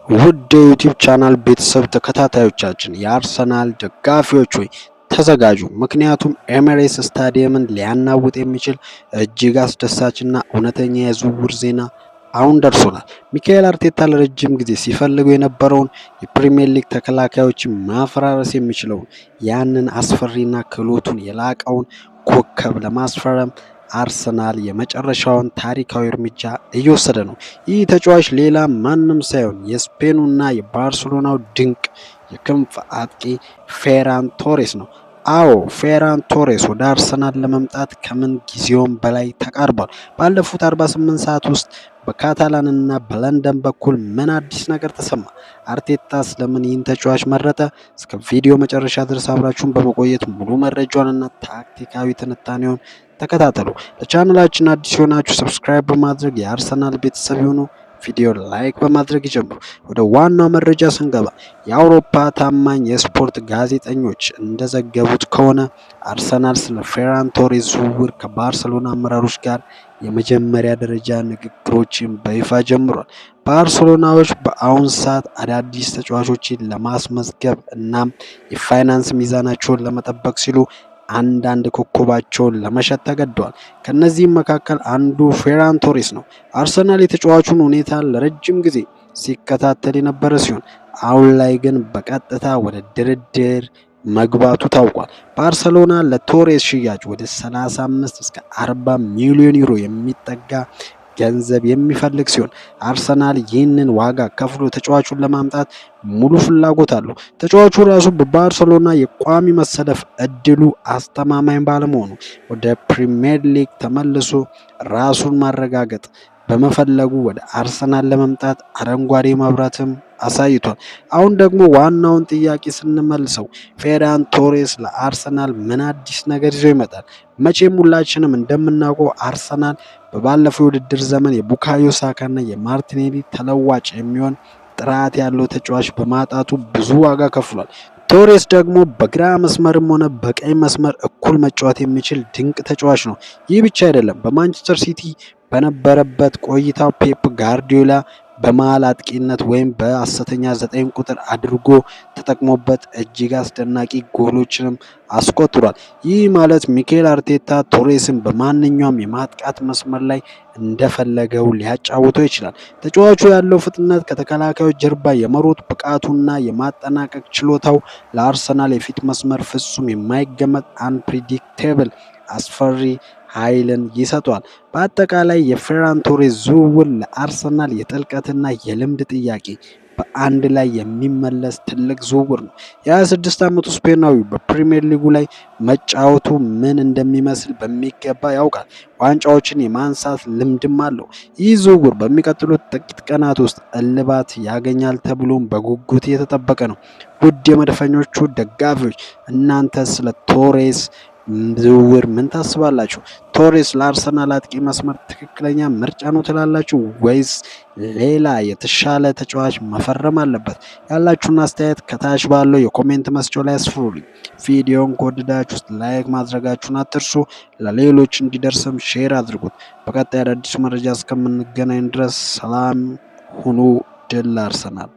ውድ የዩቲዩብ ቻናል ቤተሰብ ተከታታዮቻችን፣ የአርሰናል ደጋፊዎች ሆይ ተዘጋጁ። ምክንያቱም ኤሚሬትስ ስታዲየምን ሊያናውጥ የሚችል እጅግ አስደሳችና እውነተኛ የዝውውር ዜና አሁን ደርሶናል። ሚካኤል አርቴታ ለረጅም ጊዜ ሲፈልገው የነበረውን፣ የፕሪሚየር ሊግ ተከላካዮችን ማፈራረስ የሚችለውን ያንን አስፈሪና ክህሎቱን የላቀውን ኮከብ ለማስፈረም አርሰናል የመጨረሻውን ታሪካዊ እርምጃ እየወሰደ ነው። ይህ ተጫዋች ሌላ ማንም ሳይሆን የስፔኑና የባርሴሎናው ድንቅ የክንፍ አጥቂ ፌራን ቶሬስ ነው። አዎ፣ ፌራን ቶሬስ ወደ አርሰናል ለመምጣት ከምን ጊዜውም በላይ ተቃርቧል። ባለፉት 48 ሰዓት ውስጥ በካታላን እና በለንደን በኩል ምን አዲስ ነገር ተሰማ? አርቴታስ ለምን ይህን ተጫዋች መረጠ? እስከ ቪዲዮ መጨረሻ ድረስ አብራችሁን በመቆየት ሙሉ መረጃውን ታክቲካዊ ትንታኔውን ተከታተሉ። ለቻናላችን አዲስ የሆናችሁ subscribe በማድረግ የአርሰናል ቤተሰብ ይሁኑ። ቪዲዮ like በማድረግ ይጀምሩ። ወደ ዋናው መረጃ ስንገባ፣ የአውሮፓ ታማኝ የስፖርት ጋዜጠኞች እንደዘገቡት ከሆነ አርሰናል ስለ ፌራን ቶሬስ ዝውውር ከባርሰሎና አመራሮች ጋር የመጀመሪያ ደረጃ ንግግሮችን በይፋ ጀምሯል። ባርሰሎናዎች በአሁን ሰዓት አዳዲስ ተጫዋቾችን ለማስመዝገብ እናም የፋይናንስ ሚዛናቸውን ለመጠበቅ ሲሉ አንዳንድ ኮከባቸውን ለመሸጥ ተገደዋል። ከነዚህም መካከል አንዱ ፌራን ቶሬስ ነው። አርሰናል የተጫዋቹን ሁኔታ ለረጅም ጊዜ ሲከታተል የነበረ ሲሆን አሁን ላይ ግን በቀጥታ ወደ ድርድር መግባቱ ታውቋል። ባርሰሎና ለቶሬስ ሽያጭ ወደ 35 እስከ 40 ሚሊዮን ዩሮ የሚጠጋ ገንዘብ የሚፈልግ ሲሆን አርሰናል ይህንን ዋጋ ከፍሎ ተጫዋቹን ለማምጣት ሙሉ ፍላጎት አለው። ተጫዋቹ ራሱ በባርሰሎና የቋሚ መሰለፍ እድሉ አስተማማኝ ባለመሆኑ ወደ ፕሪሚየር ሊግ ተመልሶ ራሱን ማረጋገጥ በመፈለጉ ወደ አርሰናል ለመምጣት አረንጓዴ መብራትም አሳይቷል። አሁን ደግሞ ዋናውን ጥያቄ ስንመልሰው፣ ፌራን ቶሬስ ለአርሰናል ምን አዲስ ነገር ይዞ ይመጣል? መቼም ሁላችንም እንደምናውቀው አርሰናል በባለፈው የውድድር ዘመን የቡካዮ ሳካና የማርቲኔሊ ተለዋጭ የሚሆን ጥራት ያለው ተጫዋች በማጣቱ ብዙ ዋጋ ከፍሏል። ቶሬስ ደግሞ በግራ መስመርም ሆነ በቀኝ መስመር እኩል መጫወት የሚችል ድንቅ ተጫዋች ነው። ይህ ብቻ አይደለም። በማንቸስተር ሲቲ በነበረበት ቆይታው ፔፕ ጋርዲዮላ በመሃል አጥቂነት ወይም በሐሰተኛ 9 ቁጥር አድርጎ ተጠቅሞበት እጅግ አስደናቂ ጎሎችንም አስቆጥሯል። ይህ ማለት ሚኬል አርቴታ ቶሬስን በማንኛውም የማጥቃት መስመር ላይ እንደፈለገው ሊያጫውተው ይችላል። ተጫዋቹ ያለው ፍጥነት፣ ከተከላካዮች ጀርባ የመሮጥ ብቃቱና የማጠናቀቅ ችሎታው ለአርሰናል የፊት መስመር ፍጹም የማይገመት unpredictable አስፈሪ ኃይልን ይሰጧል። በአጠቃላይ የፌራን ቶሬስ ዝውውር ለአርሰናል የጥልቀትና የልምድ ጥያቄ በአንድ ላይ የሚመለስ ትልቅ ዝውውር ነው። የ26 ዓመቱ ስፔናዊ በፕሪሚየር ሊጉ ላይ መጫወቱ ምን እንደሚመስል በሚገባ ያውቃል። ዋንጫዎችን የማንሳት ልምድም አለው። ይህ ዝውውር በሚቀጥሉት ጥቂት ቀናት ውስጥ እልባት ያገኛል ተብሎም በጉጉት እየተጠበቀ ነው። ውድ የመድፈኞቹ ደጋፊዎች፣ እናንተ ስለ ቶሬስ ዝውውር ምን ታስባላችሁ? ቶሬስ ለአርሰናል አጥቂ መስመር ትክክለኛ ምርጫ ነው ትላላችሁ ወይስ ሌላ የተሻለ ተጫዋች መፈረም አለበት? ያላችሁን አስተያየት ከታች ባለው የ comment መስጫው ላይ አስፍሩልኝ። ቪዲዮን ከወደዳችሁት like ማድረጋችሁን አትርሱ። ለሌሎች እንዲደርስም share አድርጉት። በቀጣይ አዳዲስ መረጃ እስከምንገናኝ ድረስ ሰላም ሁኑ። ድል ለአርሰናል!